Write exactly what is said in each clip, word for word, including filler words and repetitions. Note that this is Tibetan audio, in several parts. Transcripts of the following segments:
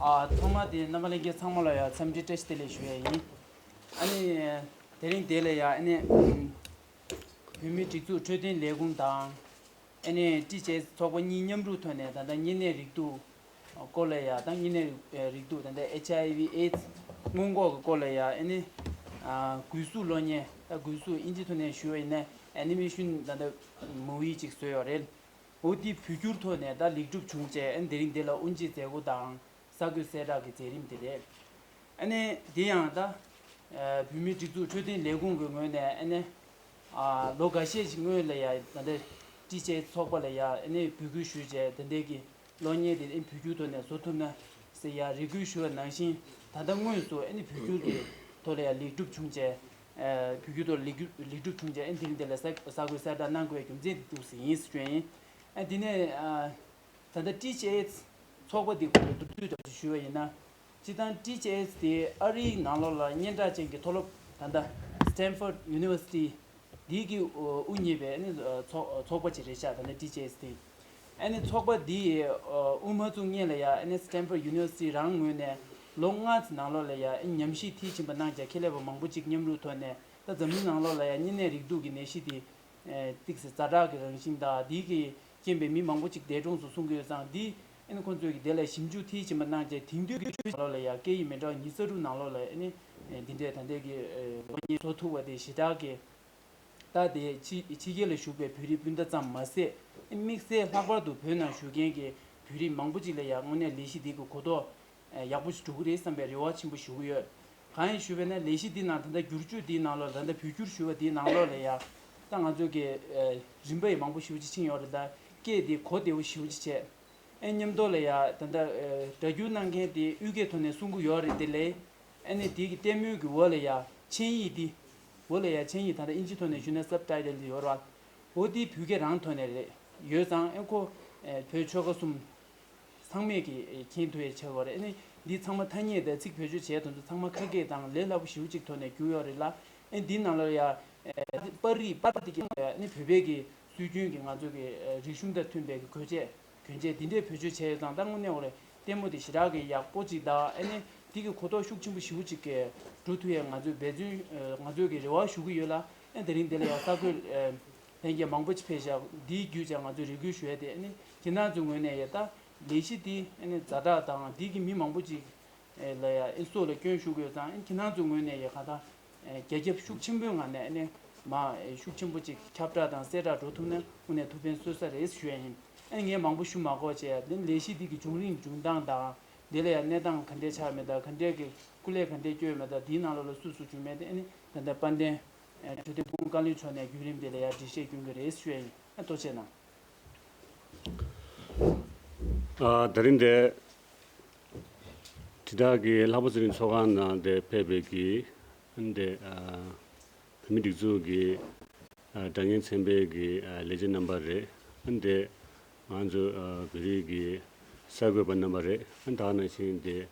ཨ་ཐོག་མ་དེ་རྣམ་པ་ལྷན་རྒྱས་ཚང་མ་ལ་ཡང་འཚམས་འདྲི་བཀྲ་ཤིས་བདེ་ལེགས་ཞུ་ཡས་ཡིན། ཨ་ནི་དེ་རིང་དེ་ལ་ཡང་ཨ་ནི་བོད་མིའི་སྒྲིག་འཛུགས་འཕྲོད་བསྟེན་ལས་ཁུངས་དང་ཨ་ནི་ཊི་ཅི་ཨེཆ་ཚོགས་པ་གཉིས་མཉམ་རུབ་ཐོག་ནས་ད་ལྟ་གཉན་ནད་རེག་དུག་སྐོར་ལ་ཡང་དང་གཉན་ནད་རེག་དུག་ད་ལྟ་ཨེཆ་ཨའི་ཝི་ཨེ་ཛི་སྔོན་འགོག་གི་སྐོར་ལ་ཡང་ཨ་ནི་ཨ་གུས་གཟུགས་གློག་བརྙན། ད་གུས་གཟུགས་ཨིན་ཇི་ཐོག་ནས་ཞུ་བ་ཡིན་ན་ཨེ་ནི་མེ་ཤོན་ད་ལྟ་མུ་ཝི་ཅིག་བཟོས་ཡོད་རེད། འོ་དེ་བོད་བསྒྱུར་ཐོག་ནས་ད་ལེགས་གྲུབ་བྱུང་རྗེས་ཨ་ནི་དེ་རིང་འདི་ལ་དབུ་འབྱེད་མཛད་སྒོ་དང་གསར་འགོད་གསལ་བསྒྲགས་ཀྱི་མཛད་རིམ་དེ་རེད། ཨ་ནི་དེ་ཡང་ད་ཨ་བོད་མིའི་སྒྲིག་འཛུགས་འཕྲོད་བསྟེན་ལས་ཁུངས་ཀྱི་ངོས་ནས་ཨ་ནི་ཨ་ལོ་འགའ་ཤས་ཤིག་སྔོན་ལ་ཡང་ད་ལྟ་ཊི་ཅི་ཨེཆ་ཚོགས་པ་ལ་ཡང་ཨ་ནི་འབོད་སྐུལ་ཞུས་རྗེས་དེ་འདྲའི་གི་གློག་བརྙན་དེ་ཨ་ནི་བོད་བསྒྱུར་ཐོག་ནས་བཟོ་ཐུབ་ན་ཟེར་ཡང་རེ་སྐུལ་ཞུ་བ་ནང་བཞིན་ད་ལྟ་དངོས་སུ་ཨ་ནི་བོད་བསྒྱུར་གྱི་ཐོག་ལ་ཡང་ལེགས་གྲུབ་བྱུང་རྗེས་ཨ་བོད་བསྒྱུར་ཐོག་ལེགས་གྲུབ་ལེགས་གྲུབ་བྱུང་རྗེས་ཨ་ནི་དེ་རིང་འདི་ལ་གསར་གསར་འགོད་གསལ་བསྒྲགས་གནང་དགོས་རྒྱུ་མཚན་དེ་འདུག་ཟེར་ཡིན་ཟེར་ཞུ་ཡ་ཡིན། ཨ་དེ་ནས་ཨ། ད་ལྟ་ཊི་ཅི་ཨེཆ་ཚོགས་པ་འདི་སྐོར་ལ་མདོར་བསྡུས་ཙམ་ཞིག་ཞུས་པ་ཡིན་ན། སྤྱིར་བཏང་ཊི་ཅི་ཨེཆ་དེ་ཨ་རིའི་ནང་ལོགས་ལ་སྙན་གྲགས་ཅན་གྱི་མཐོ་སློབ་ད་ལྟ་Stanford University འདི་གི་དབུ་བརྙེས་པའི་ཨ་ནི་ཚོགས་ཚོགས་པ་ཅིག་རེད་ཤག་ད་ལྟ་ཊི་ཅི་ཨེཆ་དེ། ཨ་ནི་ཚོགས་པ་འདི་དབུ་མ་བཙུགས་སྔོན་ལ་ཡ་ཨ་ནི་Stanford University རང་ངོས་ནས་ལོ་ལྔ་ཙམ་ནང་ལོགས་ལ་ཡ་ཨ་ནི་ཉམས་ཞིབ་མཐིལ་ཕྱིན་པ་གནང་བྱས་མཁས་པ་མང་པོ་ཅིག་མཉམ་རུབ་ཐོག་ནས་ད་འཛམ་གླིང་ནང་ལོགས་ལ་ཡ་གཉན་ནད་རེག་དུག་གི་ནད་གཞི་འདི་ཏོག་ཙམ་ཛ་དྲག་གི་རང་བཞིན་དང་འདི་གི་རྐྱེན་པས་མི་མང་པོ་ཅིག་འདས་གྲོངས་སུ་སོང་གི་ཡོད་ཙང་འདི་ཨ་ནི་ཁོང་ཚོས་ཀྱི་དེ་ལ་ཞིབ་འཇུག་མཐིལ་ཕྱིན་པ་གནང་བྱས་དེང་དུས་ཀྱི་ཆོས་ནང་ལོགས་ལ་ཡང་སྐད་ཡིག་མི་འདྲ་བ་ཉི་ཤུ་རྩ་དྲུག་ནང་ལོགས་ལ་ཨ་ནི་འདི་འདྲའི་ད་ལྟའི་གི་གློག་བརྙན་བཟོ་ཐུབ་པ་དེ་ཞེ་དྲག་གི་ད་དེ་ཕྱི་ཕྱི་རྒྱལ་ལ་བཞུགས་པའི་བོད་རིགས་སྤུན་ཟླ་ཙམ་མ་ཟད་དམིགས་བསལ་ལྷག་པར་དུ་བོད་ནང་བཞུགས་མཁན་གྱི་བོད་རིགས་མང་པོ་ཅིག་ལ་ཡང་དངོས་གནས་ལས་གཞི་འདི་གི་གོ་རྟོགས་ཡག་པོ་ཞིག་འགྲོ་གི་རེད་བསམ་པའི་རེ་བ་ཆེན་པོ་ཞུ་གི་ཡོད། གང་ཡིན་ཞུས་པ་ན་ལས་གཞི་འདི་ནང་ད་ལྟ་བསྒྱུར་བཅོས་འདིའི་ནང་ལོགས་ལ་ད་ལྟ་བོད་བསྒྱུར་ཞུ་བ་འདིའི་ནང་ལོགས་ལ་ཡ་ད་ང་ཚོ་གི་རིམ་པ་ཡི་མང་པོ་ཞེ་པོ་ཅིག་ཕྱིན་ཡོད་རེད། ད་སྐད་འདི་གོ་བདེ་པོ་ཞེ་པོ་ཅིག་བྱས། ཨེ་མཉམ་དུ་ལ་ཡ་ད་ལྟ་སྒྲ་བསྒྱུར་གནང་མཁན་དེ་དབུས་སྐད་ཐོག་ནས་གསུང་གི་ཡོད་རེད་དེ་ལས། ཨེ་ནི་དེ་གི་ལྟད་མོའི་གི་འོག་ལ་ཡ་མཆན་ཡིག་འདི། འོག་ལ་ཡ་མཆན་ཡིག་ད་ལྟ་ཨིན་ཇི་ཐོག་ནས་ཞུས་ན་སབ་ཊའི་ཊལ་འདི་ཡོད་རེད་བ། འོ་དེ་བོད་སྐད་རང་ཐོག་ནས་རེད། ཡོད་ཙང་ཨེ་ཁོ་བོད་ཆོལ་ཁ་གསུམ་ཚང་མས་ཀྱི་མཁྱེན་ཐུབ་ཡ་ཆེ་བ་རེད། ཨ་ནི་འདི་ཚང་མ་ཐ་སྙད་དང་ཚིག་བེད་སྤྱོད་བྱས་དོན་ཚོ་ཚང་མ་ཁ་སྐད་དང་ལས་སླ་པོ་ཞེ་པོ་ཅིག་ཐོག་ནས་བསྒྱུར་ཡོད་རེད་ལ། ཨ་ནི་འདི་ནང་ལ་ཡ་པར་རིས་པར་དེ་གི་ཨ་ནི་བོད་པའི་གི་སྲོལ་རྒྱུན་གྱི་ང་ཚོ་གི་རིག་གཞུང་དང་མཐུན་པའི་གི་གོས་ཆས་གྱོན་ཆས་འདི་འདྲས་བེད་སྤྱོད་བྱས་ཡོད་ཙང་ད་དངོས་གནས་འོ་རེད། ལྟད་མོ་དེ་ཞེ་དྲག་གི་ཡག་པོ་ཅིག་དང་ཨ་ནི་འདི་གི་གོ་རྟོགས་ཤུགས་ཆེན་པོ་ཞེ་པོ་ཅིག་གི་འགྲོ་ཐུབ་ཡ་ང་ཚོས་འབད་བརྩོན་ང་ཚོས་གི་རེ་བ་ཞུ་གི་ཡོད་ལ། ཨ་ནི་དེ་རིང་འདི་ལ་ཡ་གསར་འགོད་ལྷན་རྒྱས་མང་པོ་ཅིག་ཕེབས་ཤག་འདིའི་བརྒྱུད་བྱས་ང་ཚོས་རེ་སྐུལ་ཞུ་ཡ་དེ་ཨ་ནི་ཁྱེད་རང་ཚོའི་ངོས་ནས་ཡ་ད་ལས་གཞི་འདི་ཨ་ནི་ཛ་དྲག་དང་འདི་གི་མི་མང་པོ་ཅིག་ལ་ཡ་ཨེ་སྲོག་ལ་སྐྱོན་ཞུགས་ཡོད་ཙང་ཨ་ནི་ཁྱེད་རང་ཚོའི་ངོས་ནས་ཡ་ག་ད་རྒྱ་ཁྱབ་ཤུགས་ཆེན་པོའི་ངང་ནས་ཨ་ནི་མ་ཤུགས་ཆེན་པོ་ཅིག་ཁྱབ་བསྒྲགས་དང་གསལ་བསྒྲགས་འགྲོ་ཐུབ་ན་དངོས་གནས་ཐུགས་ཕན་གསོས་ས་རེད་ཞུ་ཡ་ཡིན། ཨ་ནི་ངས་མང་པོ་ཞུ་མ་དགོས་བྱས་ཡ་འདི་ལས་གཞི་འདི་གི་བྱུང་རིམ་བྱུང་སྟངས་དང་འདི་ལ་ཡ་གནས་སྟངས་ག་འདྲས་ཆགས་མེད་དང་ག་འདྲས་ཀྱི་སྐུ་ལས་ག་འདྲས་བསྐྱོན་མེད་དང་འདིའི་ནང་ལོགས་ལ་སུ་སུ་བྱུང་མེད་དེ་ཨ་ནི་ད་ལྟ་དཔལ་ལྡན་འཕྲོད་བསྟེན་སྐུ་ངོ་བཀའ་བློན་མཆོག་ནས་བརྒྱུད་རིམ་དེ་ལ་ཡ་འགྲེལ་བཤད་སྐྱོན་གྱི་རེད་ཞུ་ཡ་ཡིན། ཨ་ཐུགས་རྗེ་གནང་། ཨ་དེ་རིང་འདི་དྲིལ་བསྒྲགས་ཀྱི་ལྷག་པ་ཚེ་རིང་ཚོགས་ཁང་ནང་དེ་ཕེབས་པའི་གི་འདི་ཨ་བོད་མི་སྒྲིག་འཛུགས་ཀྱི་ཨ་དྲ་བརྙན་ཚན་པའི་གི་ཨ་ལས་བྱེད་རྣམ་པ་རེད། འདི་ང་ཚོ་ཨ་བོད་རིགས་ཀྱི་གསར་འགོད་པ་རྣམ་པ་རེད། ད་ག་ནང་བཞིན་འདི་རྒྱ་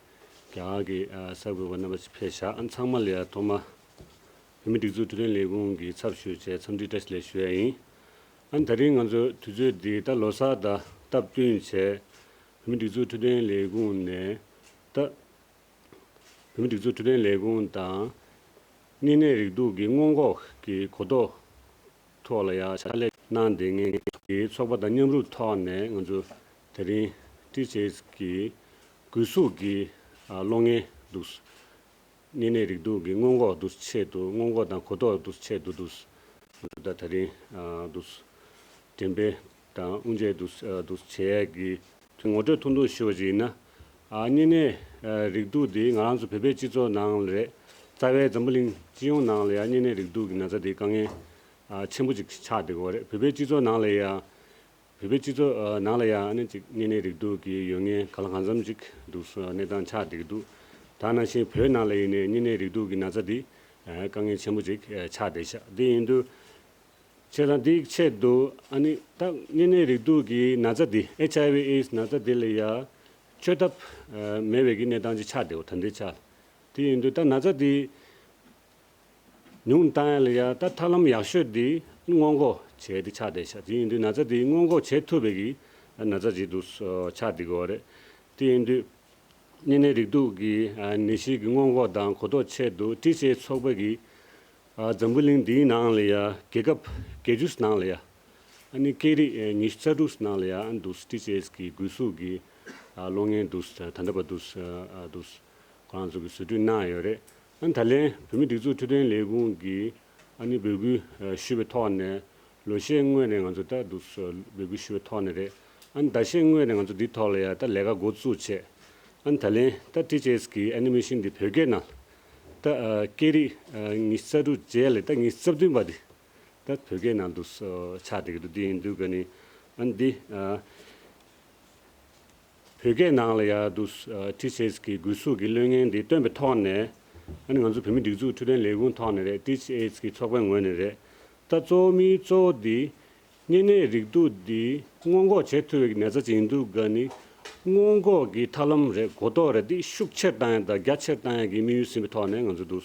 གར་གྱི་ཨ་གསར་འགོད་པ་རྣམ་པ་ཞིག་ཕེབས་ཤག་ཨ་ཚང་མ་ལ་ཡ་ཐོག་མ། བོད་མི་སྒྲིག་འཛུགས་འཕྲོད་བསྟེན་ལས་ཁུངས་ཀྱི་ཚབ་ཞུས་བྱས་འཚམས་འདྲི་བཀྲ་ཤིས་བདེ་ལེགས་ཞུ་ཡ་ཡིན། ཨ་ནི་དེ་རིང་ང་ཚོ་དུས་ཚོད་འདི་ད་ལོ་གསར་དང་སྟབས་བསྟུན་བྱས་བོད་མི་སྒྲིག་འཛུགས་འཕྲོད་བསྟེན་ལས་ཁུངས་ནས་ད་བོད་མི་སྒྲིག་འཛུགས་འཕྲོད་བསྟེན་ལས་ཁུངས་དང་གཉན་ནད་རེག་དུག་གི་སྔོན་འགོག་གི་གོ་རྟོགས་ཐོག་ལ་ཡང་ཕྱག་ལས་གནང་བསྡད་མཁན་གྱི་ཚོགས་པ་དང་མཉམ་རུབ་ཐོག་ནས་ང་ཚོ་དེ་རིང་ཊི་ཅི་ཨེཆ་གི་གུས་གཟུགས་ཀྱི་ཨ་གློག་བརྙན་འདུག་གཉན་ནད་རེག་དུག་གི་སྔོན་འགོག་འདུག་ཆེད་དུ་སྔོན་འགོག་དང་གོ་རྟོགས་འདུག་ཆེད་དུ་འདུག་ད་དེ་རིང་ཨ་འདུག་འགྲེམས་སྤེལ་དང་དབུ་འབྱེད་འདུག་ཨ་འདུག་བྱེད་ཡས་ཀྱི་དུས་ངོ་སྤྲོད་ཐུང་ཐུང་ཞུ་བ་ཞིག་ཡིན་ན། ཨ་གཉན་ནད་ཨ་རེག་དུག་འདི་ང་རང་ཚོ་བོད་པའི་སྤྱི་ཚོགས་ནང་ལ་རེད། རྩ་བའི་འཛམ་བུ་གླིང་སྤྱི་ཡོངས་ནང་ལ་ཡང་གཉན་ནད་རེག་དུག་གི་ན་ཚ་འདི་དཀའ་ངལ་ཨ་ཆེན་པོ་ཅིག་ཆགས་བསྡད་ཀྱི་ཡོད་རེད། བོད་པའི་སྤྱི་ཚོགས་ནང་ལ་ཡང་། བོད་པའི་སྤྱི་ཚོགས་ཨ་ནང་ལ་ཡང་ཨ་ནི་ཅིག་གཉན་ནད་རེག་དུག་གི་ཡོད་མཁན་གང་ལ་གང་འཚམ་ཅིག་འདུག་གནས་སྟངས་ཆགས་བསྡད་ཀྱི་འདུག་ད་ནང་བཞིན་བོད་ནང་ལ་ཡིན་ནའི་གཉན་ནད་རེག་དུག་གི་ན་ཚ་འདི་ཨ་དཀའ་ངལ་ཆེན་པོ་ཅིག་ཨ་ཆགས་བསྡད་ཤག་དེ་ཡིན་དུས་བྱས་ཙང་དེའི་ཆེད་དུ་ཨ་ནི་ད་གཉན་ནད་རེག་དུག་གི་ན་ཚ་འདི་ཨེཆ་ཨའི་ཝི་ཨེ་ཌི་སི་ན་ཚ་འདི་ལ་ཡང་བཅོས་ཐབས་ཨ་མེད་པའི་གི་གནས་སྟངས་ཅིག་ཆགས་བསྡད་ཡོད་ད་ལྟའི་ཆར། དེ་ཡིན་དུས་ད་ན་ཚ་འདི་ཉུང་བཏང་ཡ་ལ་ཡ་ད་ཐབས་ལམ་ཡག་ཤོས་འདི་སྔོན་འགོག་བྱས་ཏེ་ཆགས་བསྡད་ཤག་དེ་ཡིན་དུས་ན་ཚ་འདི་སྔོན་འགོག་བྱེད་ཐུབ་པའི་གི་ན་ཚ་ཅིག་འདུག་ཆགས་བསྡད་ཀྱི་ཡོད་རེད། དེ་ཡིན་དུས་ གཉན་ནད་རེག་དུག་གི་ནད་གཞི་གི་སྔོན་འགོག་དང་གོ་རྟོགས་ཆེད་དུ་ཊི་ཨེཆ་ཨེཆ་ཚོགས་པ་གིས་འཛམ་བུ་གླིང་འདིའི་ནང་ལ་ཡ་རྒྱལ་ཁབ་བརྒྱད་ཅུ་ནང་ལ་ཡ་ཨ་ནི་སྐད་རིགས་ཉི་ཤུ་རྩ་དྲུག་ནང་ལ་ཡ་ཨ་ནི་འདུག་ཊི་ཨེཆ་ཨེཆ་གི་སྒུལ་ཤུགས་ཀྱི་གློག་བརྙན་འདུག་ད་ལྟ་བར་འདུག་འདུག་ཁོ་རང་ཚོ་གིས་བཟོ་སྐྲུན་གནང་ཡོད་རེད། ཨ་ནི་ད་ལན་བོད་མིའི་སྒྲིག་འཛུགས་འཕྲོད་བསྟེན་ལས་ཁུངས་ཀྱིས་ཨ་ནི་འབོད་སྐུལ་ཞུས་པའི་ཐོག་ནས། ལོ་ཤས་སྔོན་ནས་ང་ཚོ་ད་འདུག་སེ་འབོད་སྐུལ་ཞུ་བའི་ཐོག་ནས་རེད། ཨ་ནི་ཟླ་ཤས་སྔོན་ནས་ང་ཚོ་འདི་ཐོག་ལ་ཡ་ད་ལས་ཀ་འགོ་བཙུགས་བྱས། ཨ་ནི་ད་ལན་ད་ཊི་ཨེཆ་ཨེཆ་གི་ཨེ་ནི་མེ་ཤིན་འདི་བོད་སྐད་ནང་ད་ཨ་སྐད་རིགས་ཨ་ཉི་ཤུ་རྩ་དྲུག་བརྒྱད་ལས་ད་ཉི་ཤུ་རྩ་བདུན་པ་འདི་ད་བོད་སྐད་ནང་འདུག་སེ་ཆགས་བསྡད་ཀྱི་འདུག་འདི་ཡིན་དུས་ཀ་ནི་ཨ་ནི་འདི་ཨ། བོད་སྐད་ནང་ལ་ཡ་འདུག་ཨ་ཊི་ཨེཆ་ཨེཆ་གི་སྒུལ་ཤུགས་ཀྱི་གློག་བརྙན་འདི་བཏོན་པའི་ཐོག་ནས། ཨ་ནི་ང་ཚོ་བོད་མིའི་སྒྲིག་འཛུགས་འཕྲོད་བསྟེན་ལས་ཁུངས་ཐོག་ནས་རེད། ཊི་ཨེཆ་ཨེཆ་གི་ཚོགས་པའི་ངོས་ནས་རེད། ད་གཙོ་བོ་མིའི་གཙོ་བོ་འདི་གཉན་ནད་རེག་དུག་འདི་སྔོན་འགོག་བྱེད་ཐུབ་པའི་ནད་རྩ་ཅིག་ཡིན་དུས་ཀ་ནི་སྔོན་འགོག་གི་ཐབས་ལམ་རེད། གོ་རྟོགས་རེད། འདི་ཤུགས་ཆེར་བཏང་ཡ་དང་རྒྱ་ཆེར་བཏང་ཡ་གི་དམིགས་ཡུལ་ཟིན་པའི་ཐོག་ནས་ང་ཚོ་འདུག་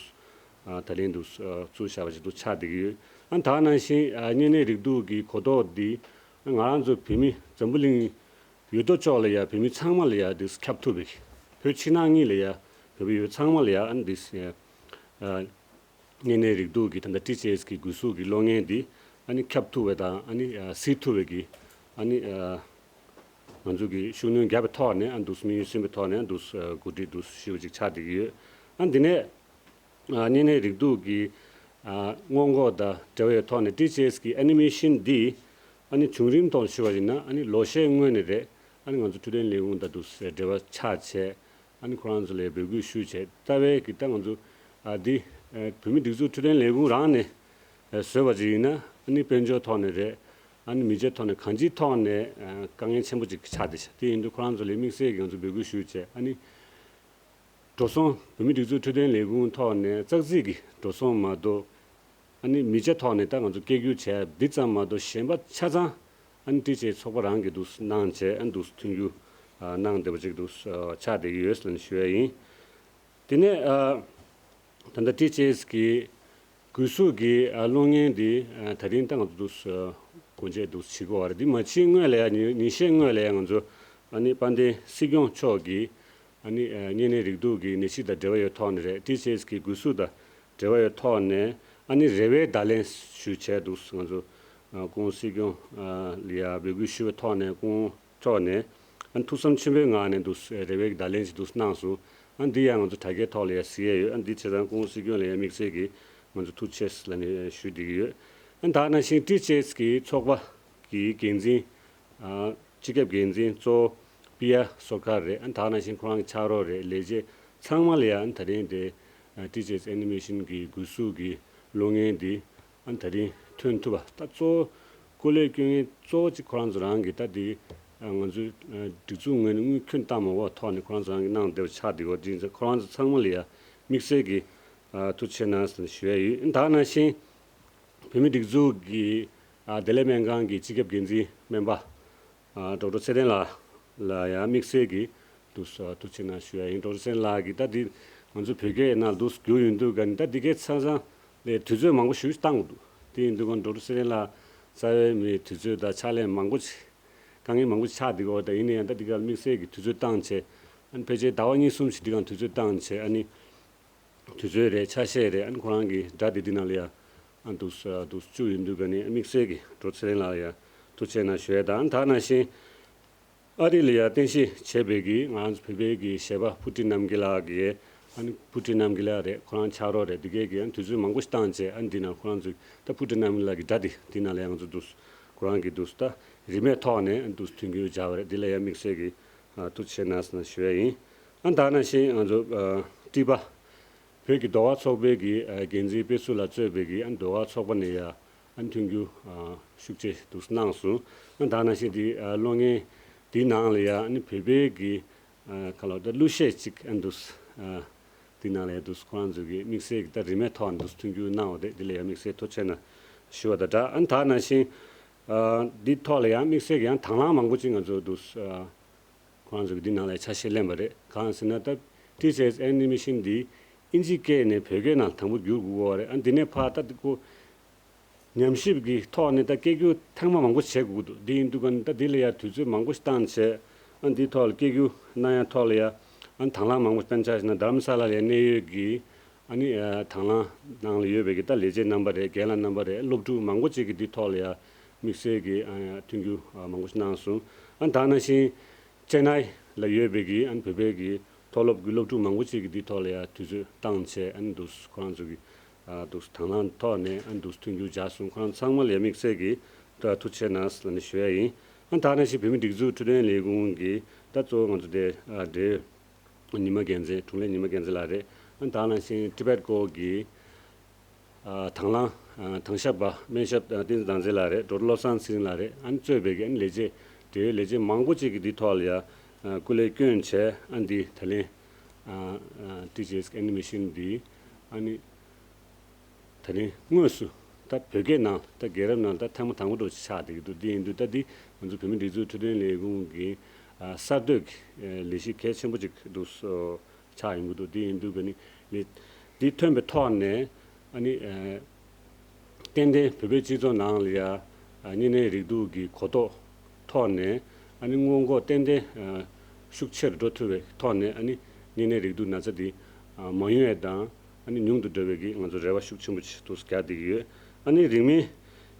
ཨ་ད་ལན་འདུག་ཨ་བཙུགས་བཞག་པ་ཞིག་འདུག་ཆགས་བསྡད་ཀྱི་ཡོད། ཨ་ད་ནང་བཞིན་ཨ་གཉན་ནད་རེག་དུག་གི་གོ་རྟོགས་འདི་ང་རང་ཚོ་བོད་མི་འཛམ་བུ་གླིང་ཡོད་དོ་ཅོག་ལ་ཡ་བོད་མི་ཚང་མ་ལ་ཡ་འདི་ཁྱབ་ཐུབ་པའི། བོད་ཕྱི་ནང་གཉིས་ལ་ཡ་བོད་པ་ཡོད་ཚང་མ་ལ་ཡ་ཨ་ནི་འདི་ཨ་གཉན་ནད་རེག་དུག་གི་ད་ལྟ་ཊི་ཨེཆ་ཨེཆ་གི་སྒུལ་ཤུགས་ཀྱི་གློག་བརྙན་འདི་ཨ་ནི་ཁྱབ་ཐུབ་པའི་དང་ཨ་ནི་ཨ་གཟིགས་ཐུབ་པའི་གི་ཨ་ནི་ཨ་ང་ཚོ་གི་ཤུགས་སྣོན་བརྒྱབ་པའི་ཐོག་ནས་ཨ་འདུག་དམིགས་ཡུལ་ཟིན་པའི་ཐོག་ནས་ཨ་འདུག་གོ་སྒྲིག་འདུག་ཞུ་བ་ཅིག་ཆགས་བསྡད་ཀྱི་ཡོད། ཨ་འདི་ནས། ཨ་གཉན་ནད་རེག་དུག་གི་ཨ་སྔོན་འགོག་དང་འབྲེལ་བའི་ཐོག་ནས་ཊི་ཨེཆ་ཨེཆ་གི་ཨེ་ནི་མེ་ཤིན་འདི་ཨ་ནི་བྱུང་རིམ་ཐོག་ཞུ་བ་ཡིན་ན་ཨ་ནི་ལོ་ཤས་སྔོན་ནས་རེད། ཨ་ནི་ང་ཚོ་འཕྲོད་བསྟེན་ལས་ཁུངས་དང་འདུག་སེ་འབྲེལ་བ་ཆགས་བྱས། ཨ་ནི་ཁོ་རང་ཚོ་ལ་འབོད་སྐུལ་ཞུས་བྱས། རྩ་བའི་གི་ད་ང་ཚོ་ཨ་འདི་ཨ་བོད་མི་སྒྲིག་འཛུགས་འཕྲོད་བསྟེན་ལས་ཁུངས་རང་ནས་ཨ་བཟོས་པ་ཅིག་ཡིན་ན་ཨ་ནི་དཔལ་འབྱོར་ཐོག་ནས་རེད། ཨ་ནི་མི་ཆའི་ཐོག་ནས་གང་ཅིའི་ཐོག་ནས་ཨ་དཀའ་ངལ་ཆེན་པོ་ཅིག་ཆགས་བསྡད་ཤག་དེ་ཡིན་དུས་ཁོ་རང་ཚོ་ལ་དམིགས་བསལ་གྱི་ང་ཚོ་འབོད་སྐུལ་ཞུས་བྱས། ཨ་ནི། འགྲོ་སོང་། བོད་མི་སྒྲིག་འཛུགས་འཕྲོད་བསྟེན་ལས་ཁུངས་ཐོག་ནས་ཙག་ཙིག་གི་འགྲོ་སོང་མ་གཏོགས། ཨ་ནི་མི་ཆ་ཐོག་ནས་ད་ང་ཚོ་སྐད་སྒྱུར་བྱས་འདི་ཙམ་མ་གཏོགས་གཞན་པ་ཆ་ཚང་ཨ་ནི་ཊི་ཨེཆ་ཨེཆ་ཚོགས་པ་རང་གིས་འདུག་གནང་བྱས་ཨ་ནི་འདུག་མཐུན་འགྱུར་ཨ་གནང་བསྡད་པ་ཅིག་འདུག་ཨ་ཆགས་བསྡད་ཀྱི་ཡོད་ཟེར་ནས་ཞུ་ཡ་ཡིན། དེ་ནས་ཨ་ད་ལྟ་ཊི་ཨེཆ་ཨེཆ་གི་སྒུལ་ཤུགས་ཀྱི་ཨ་གློག་བརྙན་འདི་ཨ་ད་རིང་ད་ང་ཚོ་འདུག་སྒོ་འབྱེད་འདུག་བྱེད་དགོས་པ་རེད། འདི་མ་ཕྱིན་སྔོན་ལ་ཡ་ཉིན་ཉིན་ཤས་སྔོན་ལ་ཡ་ང་ཚོ་ཨ་ནི་དཔལ་ལྡན་སྲིད་སྐྱོང་མཆོག་གིས་ཨ་ནི་ཨ་གཉན་ནད་རེག་དུག་གི་ནད་གཞི་དང་འབྲེལ་བ་ཡོད་ཐོག་ནས་རེད། ཊི་ཨེཆ་ཨེཆ་གི་སྒུལ་ཤུགས་དང་འབྲེལ་བ་ཡོད་ཐོག་ནས་ཨ་ནི་རེ་བའི་བརྡ་ལན་ཞུས་བྱས་འདུག་ང་ཚོ་ཨ་སྐུ་ངོ་སྲིད་སྐྱོང་ཨ་ལ་ཡ་འབོད་སྐུལ་ཞུས་པའི་ཐོག་ནས་སྐུ་ངོ་མཆོག་ནས་ཨ་ནི་ཐུགས་བསམ་ཆེན་པོའི་ངང་ནས་འདུག་རེ་བའི་བརྡ་ལན་ཞིག་འདུག་གནང་སོང་། ཨ་ནི་འདི་ཡང་ང་ཚོ་དྲ་རྒྱའི་ཐོག་ལ་ཡ་གཟིགས་ཡས་ཡོད། ཨ་ནི་འདི་བྱས་ཙང་སྐུ་ངོ་སྲིད་སྐྱོང་ལ་ཡ་དམིགས་བསལ་གྱིས་ང་ཚོ་ཐུགས་རྗེ་ཆེ་ལབ་ནས་ཞུ་བསྡད་ཀྱི་ཡོད། ཨ་ནི་ད་ག་ནང་བཞིན་ཊི་ཨེཆ་ཨེཆ་གི་ཚོགས་པ་གི་འགན་འཛིན་ཨ་སྤྱི་ཁྱབ་འགན་འཛིན་གཙོ་བོ་པི་ཡ་ཟུར་མཁར་རེད། ཨ་ནི་ད་ག་ནང་བཞིན་ཁོ་རང་གི་ཕྱག་རོགས་རེད། ལས་བྱེད་ཚང་མ་ལ་ཡ་ཨ་ནི་ད་རིང་དེ་ཨ་ཊི་ཨེཆ་ཨེཆ་ཨེ་ནི་མེ་ཤིན་གི་སྒུལ་ཤུགས་ཀྱི་གློག་བརྙན་འདི་ཨ་ནི་ད་རིང་ཐོན་ཐུབ་པ་ད་གཙོ་བོ་སྐུ་ལས་སྐྱོན་མཁན་གཙོ་བོ་གཅིག་ཁོ་རང་ཚོ་རང་གི་ད་དེ་ཨ་ང་ཚོའི་ཨ་སྒྲིག་འཛུགས་ངོས་ནས་དངུལ་ཁྱོན་བཏང་མ་དགོས་ཐོག་ནས་ཁོ་རང་ཚོ་རང་གི་གནང་བསྡད་པ་ཆགས་བསྡད་ཡོད། དེ་ཡིན་ཙང་ཁོ་རང་ཚོ་ཚང་མ་ལ་ཡ་དམིགས་བསལ་གྱི་ཨ་ཐུགས་རྗེ་གནང་ཟེར་ནས་ཞུ་ཡ་ཡོད། ད་ག་ནང་བཞིན་བོད་མི་སྒྲིག་འཛུགས་ཀྱི་ཨ་བདེ་ལེགས་སྨན་ཁང་གི་སྤྱི་ཁྱབ་འགན་འཛིན་སྨན་པ་ཨ་ཌོག་ཊར་ཚེ་བརྟན་ལགས་ལ་ཡང་དམིགས་བསལ་གྱི་ཐུགས་ཐུགས་རྗེ་གནང་ཞུ་ཡ་ཡིན། ཌོག་ཊར་ཚེ་བརྟན་ལགས་ཀྱིས་ད་འདི་ང་ཚོ་བོད་སྐད་ནང་དུ་བསྒྱུར་ཡོང་དུས་ག་ནི་ད་འདི་གའི་ཆ་ཚང་ལས་དུས་ཚོད་མང་པོ་ཞིག་བཏང་དགོས་འདུག་དེ་ཡིན་དུས་ང་ཌོག་ཊར་ཚེ་བརྟན་ལགས་རྩ་བའི་མི་དུས་ཚོད་དང་ཕྱག་ལས་མང་པོ་ཞིག་དཀའ་ངལ་མང་པོ་ཞིག་ཆགས་འདུག་འོ་ད་ཡིན་ན་ཡང་ད་འདི་ག་དམིགས་བསལ་གྱི་དུས་ཚོད་བཏང་བྱས་ཨ་ནི་ཕལ་ཆེར་ཟླ་བ་གཉིས་གསུམ་ཞིག་འདི་ག་དུས་ཚོད་བཏང་བྱས་ཨ་ནི། དུས་ཚོད་རེད། ཆ་ཤས་རེད། ཨ་ནི་ཁོ་རང་གི་སྒྲ་དེ་འདི་ནང་ལ་ཡ་ཨ་འདུག་ཨ་འདུག་བཅུག་ཡོང་དུས་ག་ནི་དམིགས་བསལ་གྱི་ཌོག་ཊར་ཚེ་རིང་ལགས་ལ་ཡ་ཐུགས་རྗེ་གནང་ཞུ་ཡ་དང་། ད་ནང་བཞིན་ཨ་རི་ལ་ཡ་རྟེན་གཞི་བྱས་པའི་གི་ང་རང་ཚོ་བོད་པའི་གི་གཞས་པ་ཕུར་སྐྲུན་རྣམ་རྒྱལ་ལགས་ཀྱི་ཨ་ནི་ཕུར་སྐྲུན་རྣམ་རྒྱལ་ལགས་རེད། ཁོ་རང་ཕྱག་རོགས་རེད། འདི་གས་ཀྱི་ཨ་ནི་དུས་ཚོད་མང་པོ་ཞིག་བཏང་བྱས་ཨ་ནི་འདི་ནང་ཁོ་རང་ཚོ་ད་ཕུར་སྐྲུན་རྣམ་རྒྱལ་ལགས་ཀྱི་སྒྲ་དེ་འདི་ནང་ལ་ཡ་ང་ཚོ་འདུག་ཁོ་རང་གི་འདུག་ད་རིན་མེད་ཐོག་ནས་ཨ་ནི་འདུག་མཐུན་འགྱུར་སྦྱར་བ་རེད། འདི་ལ་ཡ་དམིགས་བསལ་གྱི་ཨ་ཐུགས་རྗེ་གནང་ཟེར་ན་ཞུ་ཡ་ཡིན། ཨ་ནི་ད་ནང་བཞིན་ང་ཚོ་ཨ་ཊི་པ། བོད་ཀྱི་ཟློས་གར་ཚོགས་པའི་གི་ཨ་འགན་འཛིན་དཔེ་ཚུལ་ལགས་གཙོས་པའི་གི་ཨ་ནི་ཟློས་གར་ཚོགས་པ་ནས་ཡ་ཨ་ནི་མཐུན་འགྱུར་ཨ་ཤུགས་ཆེ་འདུག་གནང་སོང་། ཨ་ནི་ད་ནང་བཞིན་དེ་ཨ་གློག་བརྙན་དེའི་ནང་ལ་ཡ་ཨ་ནི་བོད་པའི་གི་ཨ་ག་ལ་ད་གླུ་གཞས་གཅིག་ཨ་ནི་འདུག་ཨ་དེའི་ནང་ལ་ཡ་འདུག་ཁོ་རང་ཚོ་གི་དམིགས་བསལ་གི་ད་རིན་མེད་ཐོག་ནས་འདུག་མཐུན་འགྱུར་གནང་བ་དེ་དེ་ལ་ཡ་དམིགས་བསལ་ཐུགས་རྗེ་གནང་ཞུ་བ་དང་སྦྲགས། ཨ་ནི་ད་ནང་བཞིན་ཨ་འདི་ཐོག་ལ་ཡང་དམིགས་བསལ་གི་ཡང་དང་བླངས་མང་པོ་ཅིག་ང་ཚོ་འདུག་ཨ། ཁོ་རང་ཚོ་གིས་འདི་ནང་ལ་ཆ་ཤས་ལེན་པ་རེད། གང་ཟེར་ན་ད་ཊི་ཨེཆ་ཨེཆ་ཨེ་ནི་མེ་ཤིན་འདི་ཨིན་ཇི་སྐད་ནས་བོད་སྐད་ནང་དང་པོ་བསྒྱུར་དགོས་པ་རེད། ཨ་འདི་ནས་ཕར་ད་འདི་ཁོ་ཉམས་ཞིབ་ཀྱི་ཐོག་ནས་ད་སྐད་སྒྱུར་ཐེངས་མ་མང་པོ་བྱེད་དགོས་འདུག་འདི་ཡིན་དུས་ག་ནས་ད་འདི་ལ་ཡ་དུས་ཚོད་མང་པོ་ཞིག་བཏང་བྱས་ཨ་འདིའི་ཐོག་ལ་སྐད་སྒྱུར་གནང་ཡ་ཐོག་ལ་ཡ་ ཨ་ནི་དང་བླངས་མང་པོ་བསྟན་འཆར་ཞིག་ན་རྡ་རམ་ས་ལ་ལ་གནས་ཡོད་ཀྱི་ཨ་ནི་ཨ་དང་བླངས་ནང་ལ་ཡོད་པའི་གི་ད་ལས་བྱེད་རྣམ་པ་རེད། རྒན་ལགས་རྣམ་པ་རེད། སློབ་ཕྲུག་མང་པོ་ཅིག་གིས་འདི་ཐོག་ལ་ཡ་དམིགས་བསལ་གྱི་ཨ་མཐུན་འགྱུར་ཨ་མང་པོ་ཞིག་གནང་སོང་། ཨ་ནི་ད་ནང་བཞིན་ཅེ་ནའི་ལ་ཡོད་པའི་གི་ཨ་ནི་བོད་པའི་གི་མཐོ་སློབ་ཀྱི་སློབ་ཕྲུག་མང་པོ་ཅིག་གིས་འདི་ཐོག་ལ་ཡ་དུས་ཚོད་བཏང་བྱས། ཨ་ནི་འདུག་ཁོ་རང་ཚོ་གི་ཨ་འདུག་དང་བླངས་ཐོག་ནས་ཨ་ནི་འདུག་མཐུན་འགྱུར་སྦྱར་སོང་། ཁོ་རང་ཚང་མ་ལ་ཡ་དམིགས་བསལ་གྱི་ཐུགས་རྗེ་ཆེ་གནང་ལབ་ནས་ཞུ་ཡ་ཡིན། ཨ་ནི་ད་ནང་བཞིན་བོད་མིའི་སྒྲིག་འཛུགས་འཕྲོད་བསྟེན་ལས་ཁུངས་ཀྱི་ད་གཙོ་བོ་ང་ཚོ་དེ་ཨ་འབྲེལ་ཡོད་ཉི་མ་རྒྱལ་མཚན། དྲུང་ལས་ཉི་མ་རྒྱལ་མཚན་ལགས་རེད། ཨ་ནི་ད་ནང་བཞིན་ཊི་བེཊ་ཀོ་གི་ཨ་དང་བླངས་ཨ་དང་ཞབས་པ་སྨན་ཞབས་ཨ་བསྟན་འཛིན་བདག་འཛིན་ལགས་རེད། ཌོག་ཊར་བློ་བཟང་ཚེ་རིང་ལགས་རེད། ཨ་ནི་གཙོས་པའི་གི་ཨ་ནི་ལས་བྱེད་འབྲེལ་ཡོད་ལས་བྱེད་མང་པོ་ཅིག་གིས་འདི་ཐོག་ལ་ཡ་ཨ་སྐུ་ལས་བསྐྱོན་བྱས། ཨ་ནི་འདི་ད་ལན་ཨ་ཨ་ཊི་ཇི་ཨེས་ཀྱི་ཨེ་ནི་མེ་ཤན་འདི་ཨ་ནི་ད་རིང་དངོས་སུ་ད་བོད་སྐད་ནང་ད་རྒྱལ་རབས་ནང་ད་ཐེངས་མ་དང་པོ་འདྲ་ཅིག་ཆགས་བསྡད་ཀྱི་འདུག་དེ་ཡིན་དུས་ད་འདི་ང་ཚོ་བོད་མིའི་སྒྲིག་འཛུགས་འཕྲོད་བསྟེན་ལས་ཁུངས་ཀྱི་ཨ་གསར་གཏོད་ཀྱི་ཨ་ལས་གཞི་གལ་ཆེན་པོ་ཅིག་འདུག་སོ་ཆགས་ཡོང་གི་འདུག་དེ་ཡིན་དུས་ཀ་ནི་ལས་འདི་ཐོན་པའི་ཐོག་ནས་ཨ་ནི་ཨ་ཏན་ཏན་བོད་པའི་སྤྱི་ཚོགས་ནང་ལ་ཡ་ཨ་གཉན་ནད་རེག་དུག་གི་གོ་རྟོགས་ཐོག་ནས་ཨ་ནི་སྔོན་འགོག་ཏན་ཏན་ཨ་ཤུགས་ཆེར་འགྲོ་ཐུབ་པའི་ཐོག་ནས་ཨ་ནི་གཉན་ནད་རེག་དུག་ན་ཚ་འདི་ཨ་མ་ཡོང་ཡ་དང་། ཨ་ནི་ཉུང་དུ་འགྲོ་བའི་གི་ང་ཚོ་རེ་བ་ཤུགས་ཆེན་པོ་ཅིག་འདུག་རྒྱག་བསྡད་ཀྱི་ཡོད། ཨ་ནི་རིང་མིན་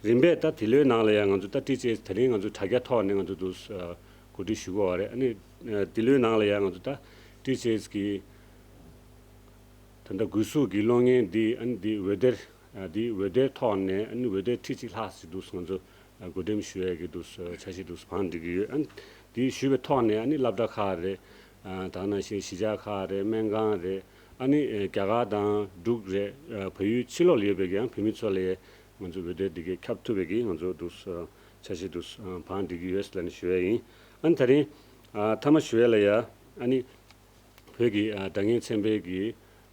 རིམ་པས་ད་འདི་ལོའི་ནང་ལ་ཡང་ང་ཚོ་ད་ཊི་ཇི་ཨེས་དེ་རིང་ང་ཚོ་དྲ་རྒྱ་ཐོག་ནས་ང་ཚོ་འདུག་ཨ་གོ་སྒྲིག་ཞུ་དགོས་པ་རེད། ཨ་ནི་ཨ་འདི་ལོའི་ནང་ལ་ཡང་ང་ཚོ་ད་ཊི་ཇི་ཨེས་གི་ད་ལྟ་འགོས་ཤུགས་ཀྱི་གློག་བརྙན་འདི་ཨ་ནི་འདི་འོད་སྡེར་ཨ་འདི་འོད་སྡེར་ཐོག་ནས་ཨ་ནི་འོད་སྡེར་ཁྲི་གཅིག་ལྷག་ཙམ་འདུག་ང་ཚོ་ཨ་བགོ་འགྲེམས་ཞུ་ཡས་ཀྱི་འདུག་འཆར་གཞི་འདུག་བང་སྒྲིག་གི་ཡོད། ཨ་ནི་འདི་ཞུས་པའི་ཐོག་ནས་ཨ་ནི་སློབ་གྲྭ་ཁག་རེད། ཨ་ད་ནང་བཞིན་གཞིས་ཆགས་ཁག་རེད། སྨན་ཁང་རེད། ཨ་ནི་ཨ་རྒྱ་གར་དང་འབྲུག་རེད། ཨ་བལ་ཡུལ་ཕྱི་ལོགས་ལ་ཡོད་པའི་ཡང་བོད་མི་ཚོ་ལ་ང་ཚོ་འོད་སྡེར་འདི་གའི་ཁྱབ་ཐུབ་པའི་གི་ང་ཚོ་འདུག་འཆར་གཞི་འདུག་བང་སྒྲིག་གི་ཡོད་ལབ་ནས་ཞུ་ཡས་ཡིན། ཨ་ནི་ད་རིང་ཨ་མཐའ་མ་ཞུ་ཡས་ལ་ཡ་ཨ་ནི་བོད་ཀྱི་ཨ་དྲ་བརྙན་ཚན་པའི་གི་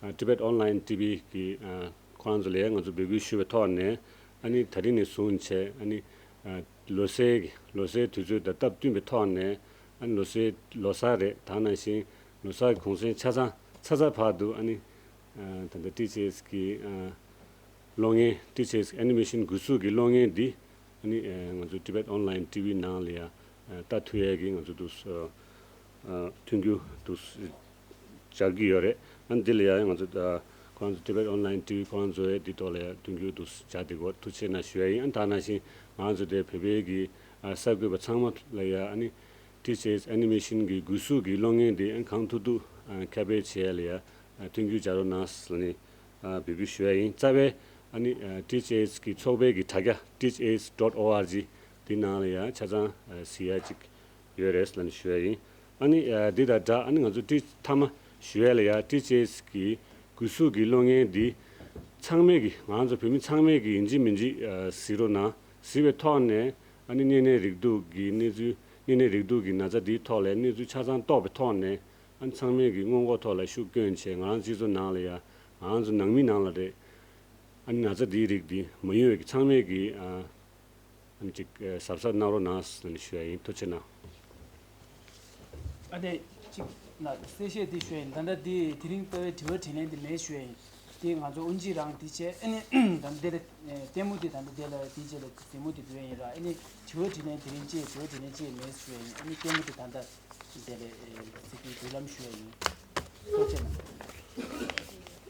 ཨ་Tibet Online T V གི་ཨ་ཁོ་རང་ཚོ་ལ་ང་ཚོ་འབོད་སྐུལ་ཞུ་བའི་ཐོག་ནས་ཨ་ནི་ད་རིང་ནས་བཟུང་བྱས་ཨ་ནི་ཨ་ལོ་གསར་གྱི་ལོ་གསར་དུས་ཚོད་དང་སྟབས་བསྟུན་པའི་ཐོག་ནས་ཨ་ནི་ལོ་གསར་ལོ་གསར་རེད། ད་ནང་བཞིན་ལོ་གསར་གྱི་གུང་སེང་ཆ་ཚང་ཚར་ཚར་བར་དུ་ཨ་ནི་ཨ་ད་ལྟ་ཊི་ཇི་ཨེས་གི་ཨ་གློག་བརྙན་ཊི་ཇི་ཨེས་ཨེ་ནི་མེ་ཤན་འགོས་ཤུགས་ཀྱི་གློག་བརྙན་འདི་ཨ་ནི་ཨ་ང་ཚོ་Tibet Online T V ནང་ལ་ཡང་ཨ་ལྟ་ཐུབ་ཡས་ཀྱི་ང་ཚོ་འདུག་ཨ་མཐུན་འགྱུར་འདུག་སྦྱར་གྱི་ཡོད་རེད། ཨ་ནི་འདི་ལ་ཡང་ང་ཚོ་ཨ་ཁོ་རང་ཚོ་Tibet Online T V ཁོ་རང་ཚོ་ཡང་འདི་ཐོག་ལ་ཡང་མཐུན་འགྱུར་འདུག་སྦྱར་བསྡད་ཀྱི་ཡོད། ཐུགས་རྗེ་ཆེ་གནང་ཞུ་ཡ་ཡིན། ཨ་ནི་ད་ནང་བཞིན་ང་ཚོ་དེ་བོད་པའི་གི་ཨ་གསར་འགོད་པ་ཚང་མ་ལ་ཡང་ཨ་ནི་ཊི་ཇི་ཨེས་ཨེ་ནི་མེ་ཤན་གྱི་འགོས་ཤུགས་ཀྱི་གློག་བརྙན་དེ་ཨ་གང་ཐུབ་ཐུབ་ཨ་ཁྱབ་སྤེལ་བྱེད་ཡ་ལ་ཡང་ཨ་མཐུན་འགྱུར་སྦྱར་རོགས་གནང་ཟེར་ནས་ཨ་འབོད་སྐུལ་ཞུ་ཡ་ཡིན། རྩ་བའི་ཨ་ནི་ཨ་ཊི་ཇི་ཨེས་ཀྱི་ཚོགས་པའི་གི་དྲ་རྒྱ་ཊི་ཇི་ཨེས་ཌོཊ་ཨོ་ཨར་ཇི་འདི་ནང་ལ་ཡང་ཆ་ཚང་ཨ་གཟིགས་ཡ་ཅིག་ཡོད་རེད་ལབ་ནས་ཞུ་ཡ་ཡིན། ཨ་ནི་ཨ་འདི་དང་སྦྲགས་ཨ་ནི་ང་ཚོ་ཊི་མཐའ་མ་ཞུ་ཡ་ལ་ཡ་ཊི་ཇི་ཨེས་ཀྱི་འགོས་ཤུགས་ཀྱི་གློག་བརྙན་འདི་ཚང་མས་ཀྱི་ང་ཚོ་བོད་མི་ཚང་མས་ཀྱི་ཡིན་གཅིག་མིན་གཅིག་ཨ་གཟིགས་རོགས་གནང་། གཟིགས་པའི་ཐོག་ནས་ཨ་ནི་གཉན་ནད་རེག་དུག་གི་གནས་ཚུལ་གཉན་ནད་རེག་དུག་གི་ན་ཚ་འདིའི་ཐོག་ལ་གནས་ཚུལ་ཆ་ཚང་རྟོགས་པའི་ཐོག་ནས་ཨ་ནི་ཚང་མས་ཀྱི་སྔོན་འགོག་ཐོག་ལ་ཤུགས་བསྐྱོན་བྱས། ང་རང་སྤྱི་ཚོགས་ནང་ལ་ཡ་ང་རང་ཚོ་ནང་མི་ནང་ལ་རེད། ཨ་ནི་ན་ཚ་འདིའི་རིགས་འདི་མ་ཡོང་བའི་གི་ཚང་མས་ཀྱི་ཨ། ཨ་ནི་ཅིག་ཨ་གཟབ་གཟབ་གནང་རོགས་གནང་ཟེར་ནས་ཞུ་ཡ་ཡིན། ཐུགས་རྗེ་གནང་། ཨ་ནི་ཅིག་ལ་གསལ་བཤད་འདི་ཞུ་ཡ་ཡིན། ད་ལྟ་འདི་དེ་རིང་ལྟ་བའི་དྲི་བ་དྲིས་ལན་འདི་མེད་ཞུ་ཡ་ཡིན། འདི་ང་ཚོ་དབུ་འབྱེད་རང་འདི་བྱས། ཨ་ནི་ད་ལྟ་འདི་ལ་ལྟད་མོ་འདི་ད་ལྟ་འདི་ལ་འདི་རྗེས་ལ་ལྟད་མོ་འདི་འབུལ་ཡ་ཡིན་ར། ཨ་ནི་དྲི་བ་དྲིས་ལན་དེ་རིང་ཅིག་དྲི་བ་དྲིས་ལན་ཅིག་མེད་ཞུ་ཡ་ཡིན། ཨ་ནི་ལྟད་མོ་འདི་ད་ལྟ་འདི་ལ་གཟིགས་རྒྱུའི་འབུལ་ལམ་ཞུ་ཡ་ཡིན། ཐུགས་རྗེ་གནང་།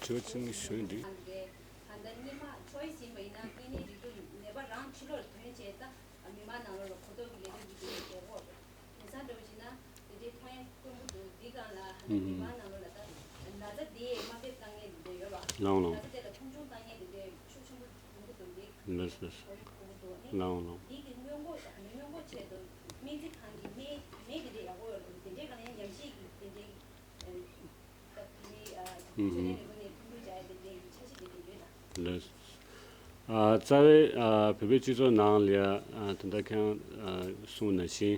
དྲི་བ་གཅིག་གཉིས་ཞུ་ཡ་འདི། ད་ལྟ་སྔོན་མ་ཆོས་ཟིན་པ་ཡིན་ན་གཉན་ནད་རེག་དུག་ནད་པ་རང་ཕྱི་ལོགས་ལ་ཐོན་བྱས་ད་མི་མང་ནང་ལོགས་ལ་གོ་རྟོགས་ཀྱི་ལས་དོན་འདི་འདི་རྒྱག་གོ། དེང་སང་འདྲ་བོ་བྱས་ན་དེ་འདྲའི་ཐོན་ཡ་དཀོན་པོ་འདུག་འདི་སྒང་ལ་ཧ་ན་མི་མང་ནང་ལོགས་ལ་ད་ན་ཚ་དེ་དམའ་འབེབས་བཏང་མཁན་དེ་འདྲ་ཡོད་པ། ལའང་ལའང་། ན་ཚ་དེ་ལ་མཐོང་ཆུང་བཏང་མཁན་དེ་འདྲ་ཤུགས་ཆེན་པོ་ཡོང་གི་འདུག་འདི་ལགས་སོ། གོ་རིམ་ཡོང་གི་འདུག་ཨ་ནི་ལའང་ལའང་། འདི་གི་སྔོན་འགོག་ཨ་ནི་སྔོན་འགོག་ཆེད་དུ་སྨན་རྩིས་ཁང་གི་སྨན་སྨན་དེ་འདྲ་ཡག་པོ་ཡོད་འདུག་དེ་འདྲའི་སྒང་ལ་ཡང་ཉམས་ཞིབ་ཀྱི་དེ་འདྲའི་ཨ། ལགས། ཨ་རྩ་བའི་ཨ་བོད་པའི་སྤྱི་ཚོགས་ནང་ལ་ཡ་ཨ་ད་ལྟ་ཁྱེད་རང་ཨ་གསུངས་པ་ནང་བཞིན་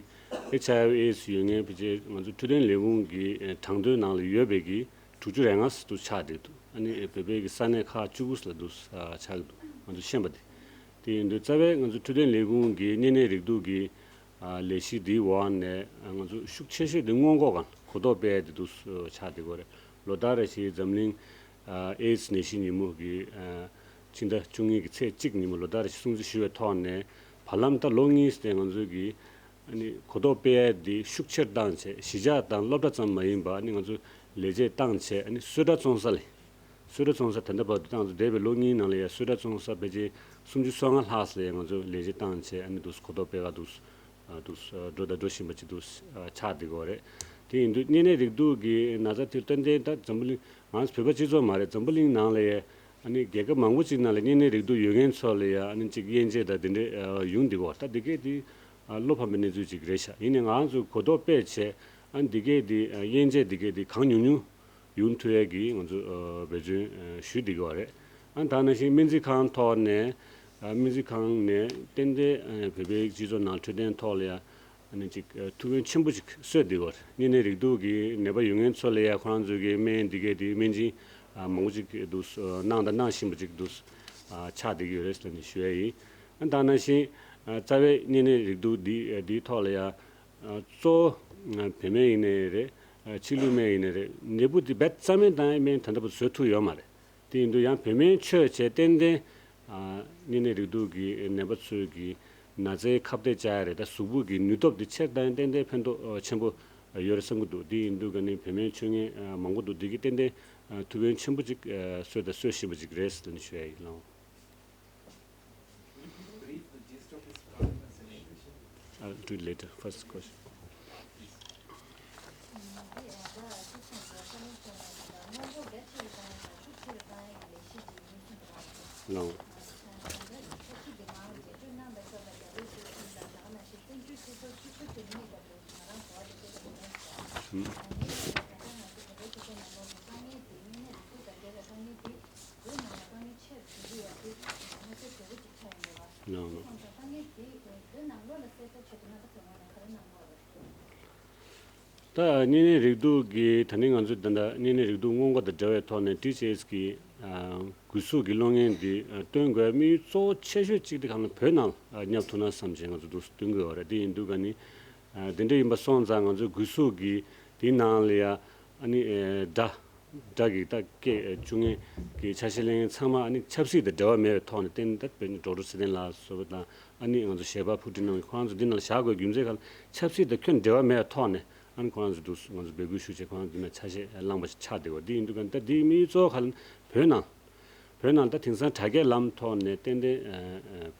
ཨེཆ་ཨའི་ཝི་ཨེ་ཌི་སི་ཡོད་མཁན་ཕལ་ཆེར་ང་ཚོ་འཕྲོད་བསྟེན་ལས་ཁུངས་ཀྱི་ཨ་གྲངས་ཐོའི་ནང་ལ་ཡོད་པའི་གི་དྲུག་ཅུ་རེ་ལྔ་ཙམ་དུ་ཆགས་བསྡད་འདུག་ཨ་ནི་བོད་པའི་གི་ས་གནས་ཁག་བཅུ་དགུ་ཙམ་ལ་འདུག་ཨ་ཆགས་ཀྱི་འདུག་ང་ཚོ་ཤེས་པ་དེ། དེ་ཡིན་དུས་རྩ་བའི་ང་ཚོ་འཕྲོད་བསྟེན་ལས་ཁུངས་ཀྱི་གཉན་ནད་རེག་དུག་གི་ཨ་ལས་གཞི་འདིའི་འོག་ནས་ཨ་ང་ཚོ་ཤུགས་ཆེ་ཤོས་དེ་སྔོན་འགོག་གང་གོ་རྟོགས་སྤེལ་ཡ་དེ་འདུག་ཆགས་བསྡད་ཀྱི་ཡོད་རེད། ལོ་ལྟར་རེ་བཞིན་འཛམ་གླིང་ཨ་ཨེ་ཌི་སི་ནད་གཞི་ཉིན་མོ་གི་ཨ་ཕྱི་ཟླ་བཅུ་གཉིས་ཀྱི་ཚེས་གཅིག་ཉིན་མོ་ལོ་ལྟར་རེ་བཞིན་སྲུང་བརྩི་ཞུ་བའི་ཐོག་ནས་བར་ལམ་ད་ལོ་གཉིས་དེ་ང་ཚོ་གི་ཨ་ནི་གོ་རྟོགས་སྤེལ་ཡ་དེ་ཤུགས་ཆེར་བཏང་བྱས། གཞིས་ཆགས་དང་སློབ་གྲྭ་ཙམ་མ་ཡིན་པ་ཨ་ནི་ང་ཚོ་ ལས་བྱེད་བཏང་བྱས་ཨ་ནི་གསོལ་ར་བཙོང་ས་ལས། གསོལ་ར་བཙོང་ས་ད་ལྟ་བར་དུ་ཏང་ཙུའུ་འདས་པའི་ལོ་གཉིས་ནང་ལ་ཡ་གསོལ་ར་བཙོང་ས་ཕལ་ཆེར་སུམ་ཅུ་སོ་ལྔ་ལྷག་ཙམ་ལ་ཡ་ང་ཚོ་ལས་བྱེད་བཏང་བྱས་ཨ་ནི་འདུག་གོ་རྟོགས་སྤེལ་ག་འདུག་ཨ་འདུག་འགྲོ་དང་འགྲོ་བཞིན་པ་ཅིག་འདུག་ཨ་ཆགས་བསྡད་ཀྱི་ཡོད་རེད། དེ་ཡིན་དུས་གཉན་ནད་རེག་དུག་གི་ན་ཚ་དེ་ཏན་ཏན་ད་འཛམ་བུ་གླིང་ང་ཚོ་བོད་པ་སྤྱི་ཚོགས་མ་རེད། འཛམ་བུ་གླིང་ནང་ལ་ཡ་ཨ་ནི་རྒྱལ་ཁབ་མང་པོ་ཅིག་ནང་ལ་གཉན་ནད་རེག་དུག་ཡོད་མཁན་ཚོ་ལ་ཡ་ཨ་ནི་ཅིག་དབྱེ་འབྱེད་དང་དེ་འདྲས་ཡོང་བསྡད་ཀྱི་ཡོད་རེད། ད་འདི་གས་དེ་བློ་ཕམ་པའི་གནས་ཚུལ་ཅིག་རེད་ཤག་ཡིན་ནའི་ང་ཚོ་གོ་རྟོགས་སྤེལ་བྱས་ཨ་ནི་འདི་གས་དེ་དབྱེ་འབྱེད་འདི་གས་དེ་གང་ཉུང་ཉུང་ཡོང་ཐུབ་ཡས་ཀྱི་ང་ཚོ་འབད་བརྩོན་ཞུ་བསྡད་ཀྱི་ཡོད་རེད། ཨ་ནི་ད་ནང་བཞིན་སྨན་རྩིས་ཁང་ཐོག་ནས་སྨན་རྩིས་ཁང་ནས་ཏན་ཏན་བོད་པའི་སྤྱི་ཚོགས་ནང་འཕྲོད་བསྟེན་ཐོག་ལ་ཡ་ཨ་ནི་ཅིག་ཐུགས་ཕན་ཆེན་པོ་ཅིག་གསོས་བསྡད་ཀྱི་ཡོད་རེད། གཉན་ནད་རེག་དུག་གི་ནད་པ་ཡོད་མཁན་ཚོ་ལ་ཡ་ཁོ་རང་ཚོ་གི་སྨན་འདི་གས་དེ་སྨན་སྦྱིན་མང་པོ་ཅིག་འདུག་གནང་དང་གནང་བཞིན་པ་ཅིག་འདུག་ཆགས་བསྡད་ཀྱི་ཡོད་རེད་ཟེར་ནས་ཞུ་ཡ་ཡིན། ཨ་ནི་ད་ནང་བཞིན་རྩ་བའི་གཉན་ནད་རེག་དུག་འདི་འདིའི་ཐོག་ལ་ཡ། གཙོ་བོ་བོད་སྨན་ཡིན་ནའི་རེད། ཕྱི་ལུགས་སྨན་ཡིན་ནའི་རེད། ནད་འབུ་དེ་རྦད་རྩ་སྨན་བཏང་ཡའི་སྨན་ད་ལྟ་བར་བཟོ་ཐུབ་ཡོད་མ་རེད། དེ་ཡིན་དུས་ཡང་བོད་སྨན་མཆོད་བྱས་ཏན་ཏན་གཉན་ནད་རེག་དུག་གི་ནད་པ་ཚོའི་གི་ན་ཚའི་ཁ་གཏད་བཅག་ཡ་རེད། ད་གཟུགས་པོ་གི་ནུས་སྟོབས་དེ་ཆེར་བཏང་ཡ་ཏན་ཏན་ཕན་ཐོགས་ཆེན་པོ་ཡོད་རེད་བསམ་གྱི་འདུག་དེ་ཡིན་དུས་ག་ནི་བོད་སྨན་མཆོད་མཁན་མང་པོ་འདུག་དེ་གི་ཏན་ཏན་ཐུགས་ཕན་ཆེན་པོ་ཅིག་གསོས་དང་གསོ་བཞིན་པ་ཅིག་རེད་ཟེར་ནས་ཞུ་ཡ་ཡིན། ལགས། I'll do it later. First question. ལགས། ལགས། ད་གཉན་ནད་རེག་དུག་གི་ད་ནི་ང་ཚོས་ད་ལྟ་གཉན་ནད་རེག་དུག་སྔོན་འགོག་དང་འབྲེལ་བའི་ཐོག་ནས་ཊི་ཨེཆ་ཨེས་གི་འགོས་ཤུགས་ཀྱི་གློག་བརྙན་འདི་སྟོན་དགོས་དམིགས་ཡུལ་གཙོ་བོ་ཆེ་ཤོས་གཅིག་དེ་གང་ལ་བོད་ནང་བསྙབ་ཐུབ་ན་བསམ་བྱས་ང་ཚོ་འདུག་སྟོན་གྱི་ཡོད་རེད། དེ་ཡིན་དུས་ག་ནི་དེ་འདྲ་ཡིན་པ་སོང་ཙང་ང་ཚོའི་འགོས་ཤུགས་ཀྱི་དེའི་ནང་ལ་ཡ་ཨ་ནི་དགྲ། དགྲ་གི་ད་སྐད་བཅུག་མཁན་གྱི་ཆ་ཤས་ལེན་མཁན་ཚང་མ་ཨ་ནི་ཆབ་སྲིད་དང་འབྲེལ་བ་མེད་པའི་ཐོག་ནས་བསྟན་ད་དཔེར་ན་ཌོག་ཊར་ཚེ་བརྟན་ལགས་སོགས་དང་ཨ་ནི་ང་ཚོ་ཞལ་པར་ཕུགས་འདྲེན་གནང་བའི་ཁོ་རང་ཚོ་འདི་ནང་ལ་བཞག་དགོས་རྒྱུ་མཚན་ག་ལ་ཆབ་སྲིད་དང་ཁྱོན་འབྲེལ་བ་མེད་པའི་ཐོག་ནས་ཨ་ནི་ཁོ་རང་ཚོ་འདུག་ང་ཚོ་འབོད་སྐུལ་ཞུ་བྱས་ཁོ་རང་འདི་ནང་ཆ་ཤས་བླངས་པ་ཞིག་ཆགས་བསྡད་པ་འདི་ཡིན་དུས་ག་ད་འདིའི་དམིགས་ཡུལ་གཙོ་བོ་ག་ལ་བོད་ནང་བོད་ནང་ད་དེང་སང་དྲ་རྒྱའི་ལམ་ཐོག་ནས་ཏན་ཏན་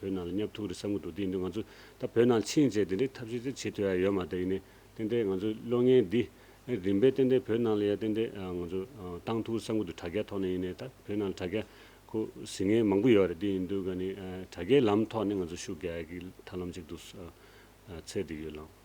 བོད་ནང་ལ་བསྙབ་ཐུབ་རེད་བསམ་གྱི་འདུག་དེ་ཡིན་དུས་ང་ཚོ་ད་བོད་ནང་ཕྱིན་བྱས་དེ་འདྲའི་ཐབས་ཤེས་དེ་བྱེད་ཐུབ་ཡ་ཡོད་མ་རེད། ཡིན་ནའི་ཏན་ཏན་ང་ཚོའི་གློག་བརྙན་འདི་རིམ་པས་ཏན་ཏན་བོད་ནང་ལ་ཡ་ཏན་ཏན་ང་ཚོ་བཏང་ཐུབ་བསམ་གྱི་འདུག་དྲ་རྒྱ་ཐོག་ནས་ཡིན་ནའི་ད་བོད་ནང་ལ་དྲ་རྒྱ་ཁོ་གཟིགས་མཁན་མང་པོ་ཡོད་རེད། དེ་ཡིན་དུས་ག་ནི་དྲ་རྒྱའི་ལམ་ཐོག་ནས་ང་ཚོ་ཤུགས་རྒྱག་ཡ་གི་ཐབས་ལམ་ཅིག་འདུག་འཚོལ་བསྡད་ཡོད་ལགས།